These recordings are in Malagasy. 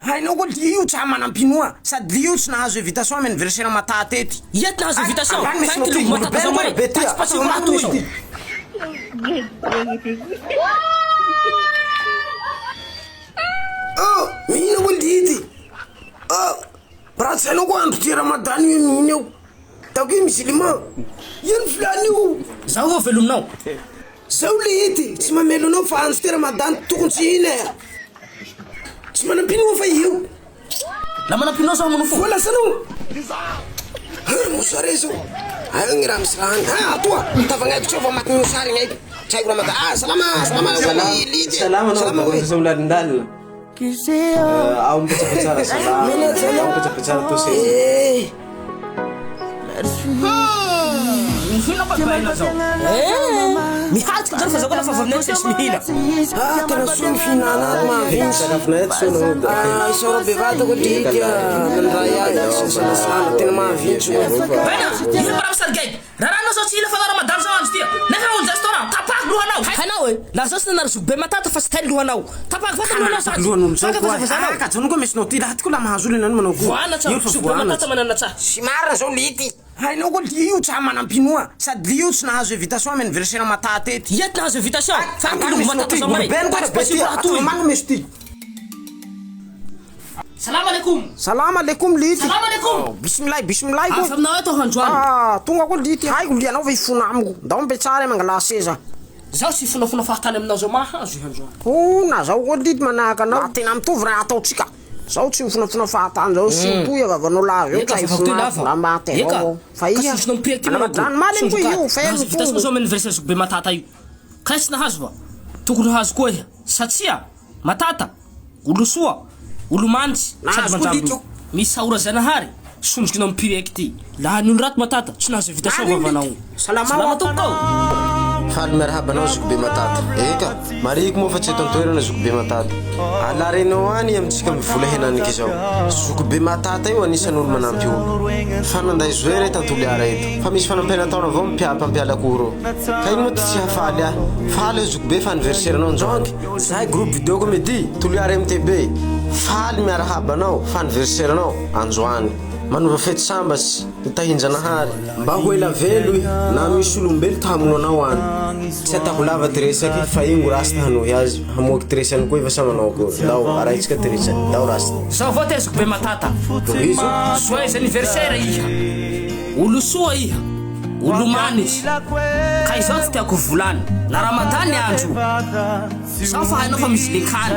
Hainao koa ly io tsa manam-pinoa sady ly io tsy nahazo invitation amy anniversaire Mata tety. Ia ty nahazo invitation? Ambany Fa mesinao ty ty, logo Matata zao olobe mare. be ty a. Patsipatsiko raha toy. Oh, mihina koa ly ty. Oh, raha tsy hainao koa andro ty Ramadan io mihina eo. Tako io musulman. Ia ny vilan'io? Zaho vao velominao. Zao lehity tsy mamelo anao fa andro ty ramadan tokony tsy hihina e! Tsy manam-pinoa fa io. La manam-pinoa zaho manofo. Voa lasa anao. Ha mosare zao. Aia gny raha misy raha agny. Ha atoa tavagn'aiko tsao fa maty mosary gny aiko. Tsy haiko ramadan. Ah salama salama lity e. Salama anao Salama baka hoe. lalindalina. Ao mipetrapetrara salama. Menatra anao. Ao mipetrapetrara to seza. Eh. Mihina fa baina zao. Eh! Mihatsika zany fa zao koa lafa avy aminay tsisy mihina. Ah, tena soa ny fihinana ato mahavintsy. Sakafonay ato soa naho. Ah, isaora bevata koa lity ah, nandray ahy sy nisalasala, tena mahavintsy koa. Baina, ino mba raha misary gaigy? Rarahanao zao tsy hila fa ramadan zao andro ty. Nefa hamonjy restaurant, tapahako lohanao. Hainao e, laha zao tsy nanary zoky be matata fa tsy tainy lohanao. Tapahako vatany lohanao sady. Lohan'olo zao Faka koa. vazavazanao. Ah, ka janona koa mesinao ty, laha ty koa laha mahazo olo enao manao koa. Voanatra, Io fa zoky be voanatra. matata manana tsa. Tsy marina zao lity. Hainao koa ly io tsa manam-pinoa sady ly io tsy nahazo invitation amy anniversaire Mata tety. Ia ty nahazo invitation? Fa Ambany logo mesinao matata ty, zao mare. olobe no koa be ty, Patsipatsiko raha toy. ambany meso ty. Salam alaikum. Salam alaikum lity. Salam alaikum. Bismillah bismillah koa. Avy aminao eto aho androany. Ah, tonga koa lity. Haiko ly anao fa hifona amiko. Ndao mipetraha re mangalaha seza. Zaho tsy hifonafona fahatany aminao zao mahazo iha androany. Fona zao koa lity manahaka anao. Raha tena mitovy raha ataontsika. Zaho tsy mifonafona fahatany zao surtout iha vavanao lava eo Eka tsy vavako toy hifona lava. raha maty Eka. avao. Fa Ka iha sosona mipiriaky ty manao manava-drano maly ko. koa io fa iha Nahazo invitation mitombo. zao amin'ny anniversaire zoky be matata io. Kay tsy nahazo va? Tokony hahazo koa iha. Satria Matata, olo soa, olo manitsy, sady Nahazo koa manjary lity olo. io. Misaora Zanahary, sondrikinao mipiriaky ty. Laha ny olo raty Matata, tsy nahazo invitation Marina vavanao. lity. Salama Salama hoa. tompoko ô! Faly miarahaba anao zoky be Matata. Eka, marihiko moa fa tsy eto an-toerana zoky be Matata. À La Réunion any amintsika mivola henanik'izao. Zoky be Matata io anisan'ny olo manampy olo. Fa nanday zoe re tan-Toliara eto. Fa misy fanampiana ataony avao mpampiala cours. Ka ino moa ty tsy hahafaly ahy. Faly aho zoky be fa anniversaire anao njonky. Zahay groupe video comedy Toliara MTB faly miarahaba anao fa anniversaire nao androany. Manova fety sambatsy ho tahinjanahary mba ho ela velo iha na misy olombelo ta hamono anao any. Tsy atako lava ty resaky fa ingo rasta hanohy azy hamoaky ty resany koa efa sa manao akory. Ndao arahitsika ty resany. Ndao rasta. Zao avao teziko be matata. Tohizo. Joyeux anniversaire iha. Olo soa iha. Olo manitsy. Ka izao tsy tiako volany. Na ramadan ny andro. Zaho fa hainao fa misy lekany.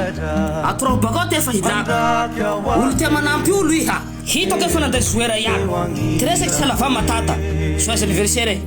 Atoraho bakao ty efa hilako. Olo tia manampy olo iha. Hitako efa nanday zoera iaby. Ty resaky tsy halava matata. Joyeux anniversaire e.